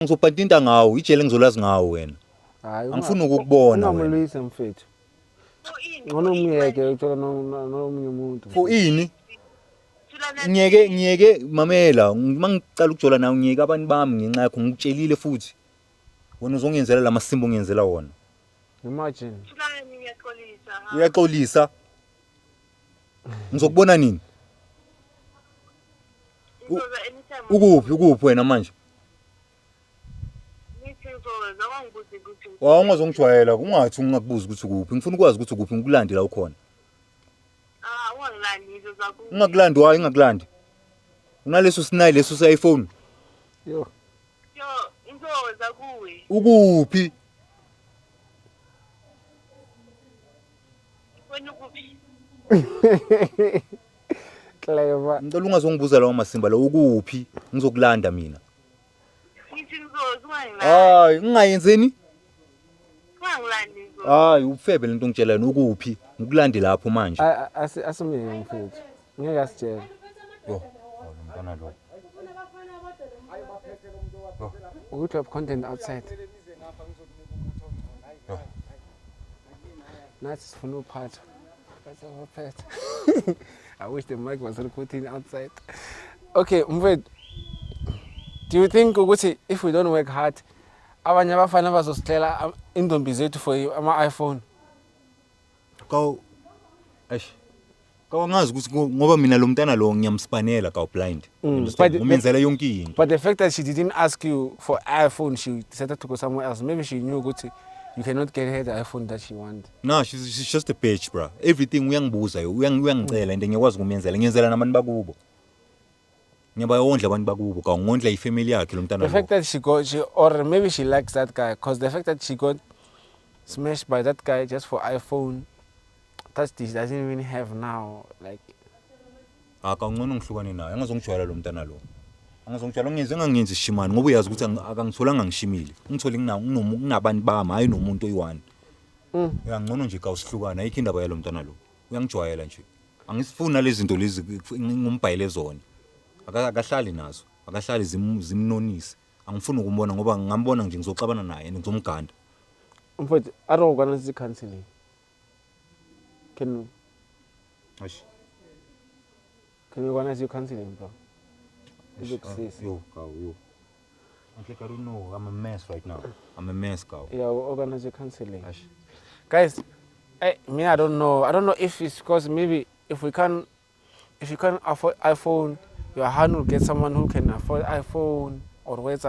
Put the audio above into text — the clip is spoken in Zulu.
Ngizobhantinta ngawo ijele, ngizolazi ngawo wena. Hayi, Angifuni ukukubona wena. Ungamlwisa, mfethu. Ngcono umyeke, uthola nomunye umuntu. For ini? Ngiyeke, ngiyeke, mamela, uma ngicala ukujola nawe, ngiyeke abantu bami ngenxa yakho, ngikutshelile futhi. Wena uzongenzela la masimba ongenzela wona. Imagine. Thulani, ngiyaxolisa. Uyaxolisa. Ngizokubona nini? Ngizoza anytime. Ukuphi, ukuphi wena manje? Ngithi ngizoza, wangibuza ukuthi Wa ungazongijwayela, ungathi ungakubuza ukuthi ukuphi. Ngifuna ukwazi ukuthi ukuphi, ngikulande la ukhona. Ah, ungangilandi, ngizoza kuwe. Ungakulandi, wayi ingakulandi. Unaleso sinayi leso se-iPhone. Yo. Yo, ngizoza kuwe. Ukuphi? Wena ukuphi? Clever. Ngicela ungazongibuza lawo masimba lawo, ukuphi? Ngizokulanda mina. Ngithi ngizoza, ungangilandi. Hayi, ngingayenzeni? Ungangilandi, ngizoza. Hayi, ubufebe lento ongitshela yona, ukuphi? Ngikulande lapho manje. Asimyeke, mfethu. Ngeke asitshele. Yo, lo mntwana lo. We have content outside. Yo. Nathi sifuna uphatha. Phatha, phatha. I wish the mic was recording outside. Okay, mfethu. Do you think ukuthi if we don't work hard, abanye abafana bazosihlela intombi zethu for ama-iPhone? Kaw eish. Kaw angazi ukuthi ngoba mina lo mntana lo ngiyamspanela, kaw blind. Understand? Ngimenzela yonke into. But the fact that she didn't ask you for iPhone, she decided to go somewhere else. Maybe she knew ukuthi you cannot get her the iPhone that she wants. No, she's just a bitch, bro. Everything uyangibuza yo, uyangicela and ngiyakwazi ukumenzela. Ngiyenzela nabantu bakubo. Ngiyabayondla abantu bakubo, kaw ngondla ifamily yakhe lo mntana The lo. Fact that she got, she, or maybe she likes that guy, 'cause the fact that she got smashed by that guy just for iPhone that she doesn't even have now, like. Ah, kangcono ngihlukane naye. Angazongijwayela lo mntana lo. Angazongijwayela, ngenze engangenzi ishimane ngoba uyazi ukuthi akangitholanga ngishimile. Ungithole nginabantu bami, hayi nomuntu oyi-one. Uyangcono nje kawusihlukana, ayikho indaba yalo mntana lo. Uyangijwayela nje. Angisifuni nalezi zinto lezi ngumbhayile zona. Akahlali nazo. Akahlali zimnonise. Angifuni ukumbona ngoba ngingambona nje ngizoxabana naye and ngizomganda. Mfowethu, a re organize counseling. Can Eish. Can we organize your counseling, bro? Izokusiza. Yo, kaw, yo. I'm like, I don't know. I'm a mess right now. I'm a mess, kaw. Yeah, we'll organize your counseling. Eish. Guys, me, I don't know. I don't know if it's because maybe if you can't afford iPhone, your hand will get someone who can afford iPhone or what's.